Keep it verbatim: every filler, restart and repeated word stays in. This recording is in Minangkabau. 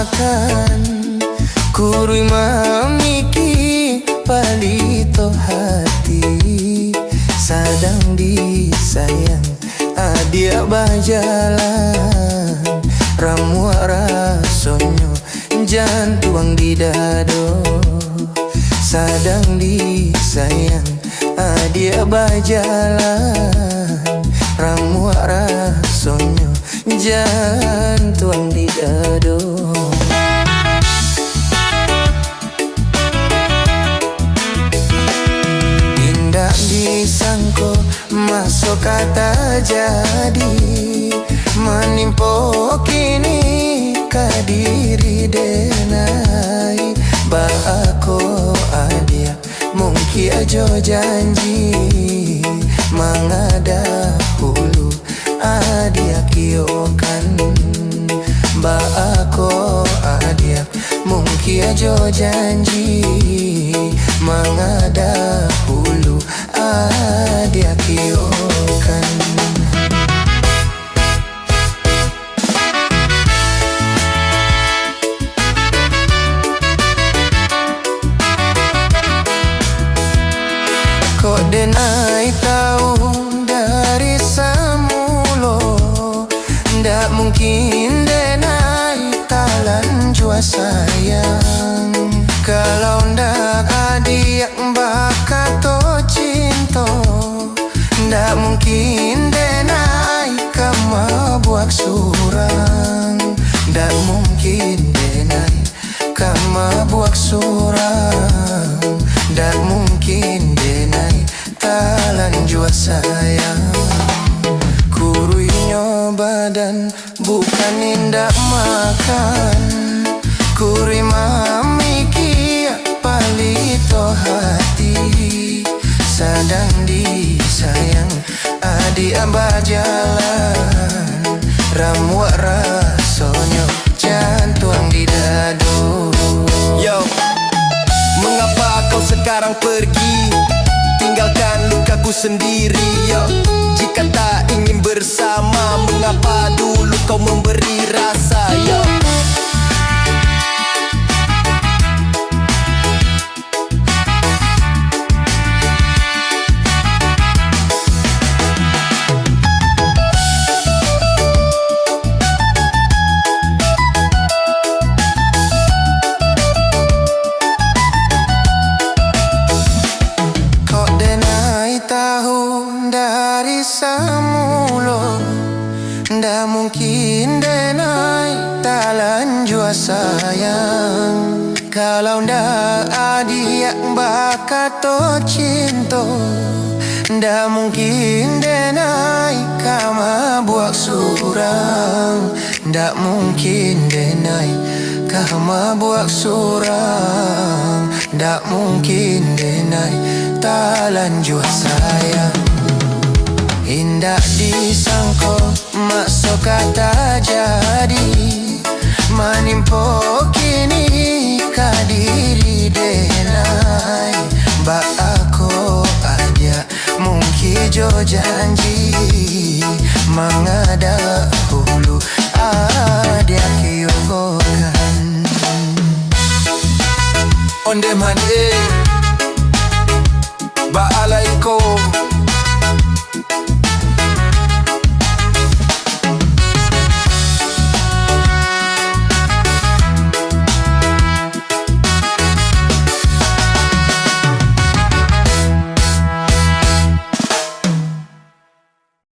Kan kuruih mamiki palito hati, sadang disayang adiak bajalan, ramuak rasonyo jantuang di dado, sadang disayang adiak bajalan, ramuak rasonyo jantuang di dado. Indak disangko maso ka tajadi, manimpo kini ka diri denai. Baa ko adiak mungkia jo janji, manga dahulu adiak kiyokan. Baa ko adiak mungkia jo janji, manga dahulu adiak kiyokan. Kok denai tau dari samulo, ndak mungkin denai talanjua sayang. Kalau ndak adiak bakato cinto, ndak mungkin denai ka mabuak surang. Ndak mungkin denai ka mabuak surang. Ndak mungkin denai talanjua sayang. Kuruihnyo badan bukan indak makan, kuruih mamikia palito hati, sadang disayang adiak bajalan, ramuak rasonyo jantuang di dado. Yo, mengapa kau sekarang pergi, tinggalkan lukaku sendiri? Yo, jika tak ingin bersama, mengapa dulu kau memberi rasa? Yo. Kok denai tahu dari samulo, ndak mungkin denai talanjua sayang. Kalau ndak adiak bakato cinto, ndak mungkin denai ka mabuak surang. Ndak mungkin denai ka mabuak surang. Ndak mungkin denai talanjua sayang. Indak disangko maso ka tajadi, manimpo